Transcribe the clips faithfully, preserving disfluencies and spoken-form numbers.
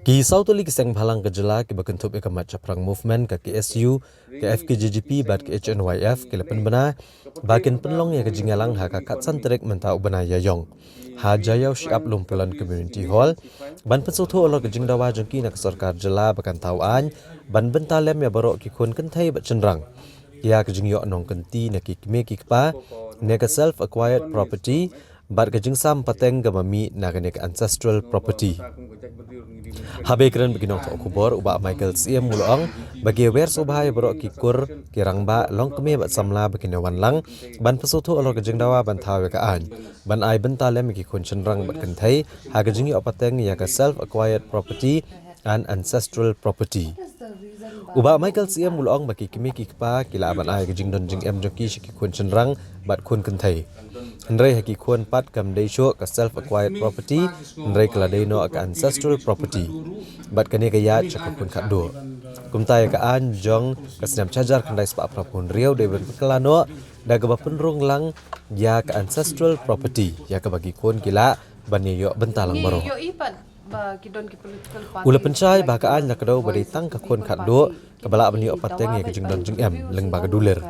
Ki saw tylli ki seng bhalang ka jylla kiba kynthup ïa ka Mat Shaphrang Movement, ka K S U, ka F K J G P bad ka H N Y F ki la pynbna ba kin pynlong ïa ka jingïalang ha ka khatsan tarik mynta u bnai Ïaïong ha Jaïaw Shyiap Lum Pyllun Community Hall, ban pynsngewthuh halor ka jingdawa jong ki na ka sorkar jylla ba kan thaw aiñ ban bynta lem ïa baroh ki khun kynthei bad shynrang ïa ka jingïoh nongkynti na ki kmie ki kpa ne ka self acquired property bad ka jingsam pateng kaba mih na kane ka ancestral property. Haba ïakren bad ki nongthoh khubor, u Bah Michael Syiem u la ong ba ki wer sngewbha ïa baroh ki kur, ki rangbah, longkmie bad samla ba kin ïa wan lang ban pynsngewthuh halor ka jingdawa ban thaw ïa ka aiñ ban ai bynta lem ïa ki khun shynrang bad kynthei ha ka jingïoh pateng ïa ka self acquired property and ancestral property. U Bah Michael Syiem u la ong ba ki kmie ki kpa ki lah ban ai ka jingdon jingem jong ki sha ki khun shynrang bad khun kynthei. Hynrei ha ki khun pat kam dei shuh ka self acquired property, hynrei ka la dei noh ka ancestral property bad kane ka ïaid sha ka khun khatduh. Kumta ïa ka aiñ jong ka snem shihajar khyndai spah phra phew hynriew dei ban pynkylla noh da kaba pynrung lang ïa ka ancestral property ïa kaba ki khun ki lah ban ïa ïoh bynta lang baroh. U la pynshai ba ka aiñ la kdew ba dei tang ka khun khatduh kaba lah ban ïoh pateng ïa ka jingdon jingem lyngba ka dulir.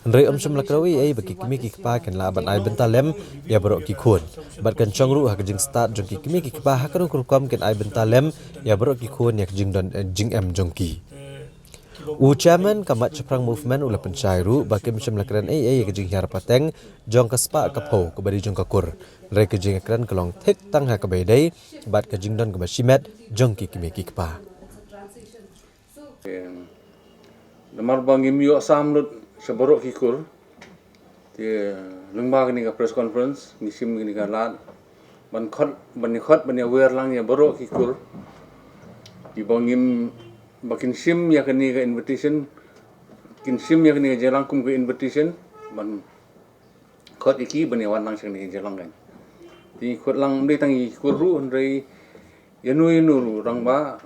Hynrei ym shym la kdew ei ei ba ki kmie ki kpa kin lah ban ai bynta lem ïa baroh ki khun. Bad kan shong ruh ha ka jingstad jong ki kmie ki kpa ha kano ka rukom kin ai bynta lem ïa baroh ki khun ïa ka jingdon, eh, jingem jong ki. U chairman ka Mat Shaphrang Movement u la pynshai ruh ba kim shym la kren ei ei ïa ka jinghiar pateng jong ka spah ka phew kaba dei jong ka kur. Hynrei ka jingkren ka long thik tang ha kaba ïadei bad ka jingdon kaba shimet jong ki kmie ki kpa. Namar ba ngim ïoh sam lut sha baroh ki kur, te lyngba kane ka press conference ngi shim kane ka lad ban khot, ban ïa khot, ban ïa wer lang ïa baroh ki kur kiba ngim, ba kin shim ïa kane ka invitation, kin shim ïa kane ka jingïalang kum ka invitation ban khot ïa ki ban ïa wan lang sha kane ka jingïalang kan. Te ngi khot lang ym dei tang ïa ki kur ruh, hynrei ïano ïano ruh, rangbah,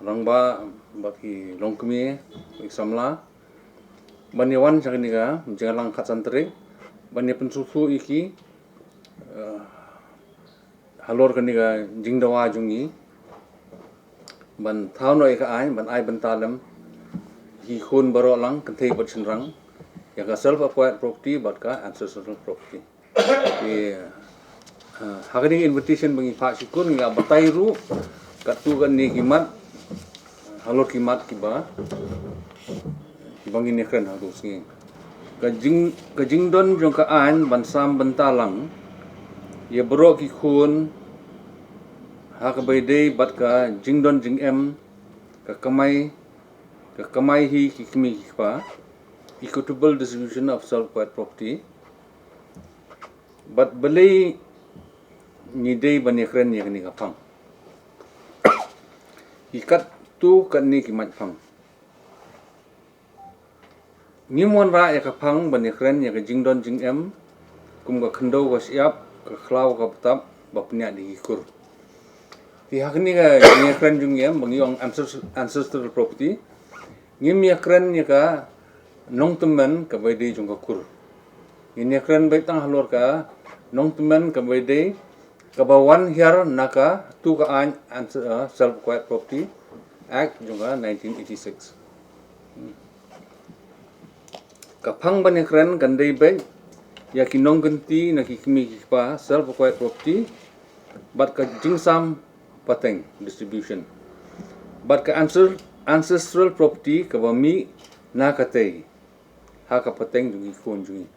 rangbah bad ki longkmie, ki samla, ban ïa wan sha kane ka jingïalang khatsan tarik ban ïa pynsngewthuh ïa ki, eh, halor kane ka jingdawa jong ngi ban thaw noh ïa ka aiñ ban ai bynta lem ki khun baroh lang, kynthei bad shynrang, ïa ka self acquired property bad ka ancestral property. Te, eh, ha kane ka invitation ba ngi phah sha ki kur ngi la batai ruh katto katne ki mat, halor ki mat kiba, kiba ngin ïa kren ha katu ka sngi. Ka jing, ka jingdon jong ka aiñ ban sam bynta lang ïa baroh ki khun ha kaba ïadei bad ka jingdon jingem, ka kamai, ka kamai hi ki kmie ki kpa, equitable distribution of self acquired property. Bad balei ngi dei ban ïa kren ïa kane ka phang? Ki katto katne ki mat phang. Ngim wanrah ïa ka phang ban ïa kren ïa ka jingdon jingem kum ka khyndew ka shyiap, ka khlaw ka btap ba pynïaid da ki kur. Te ha kane ka jingïakren jong ngi em ba ngi ong ancest-, ancestral property, ngim ïa kren ïa ka nongtymmen kaba ïadei jong ka kur. Ngin ïa kren beit tang halor ka nongtymmen kaba ïadei, kaba wan hiar na katu ka aiñ, Anc-, uh, Self Acquired Property Act jong ka nineteen eighty-six. Ka phang ban ïa kren kan dei beit ïa ki nongkynti na ki kmie ki kpa, self acquired property, bad ka jingsam pateng, distribution, bad ka ancestral, ancestral property kaba mih na katei ha ka pateng jong ki khun jong ngi.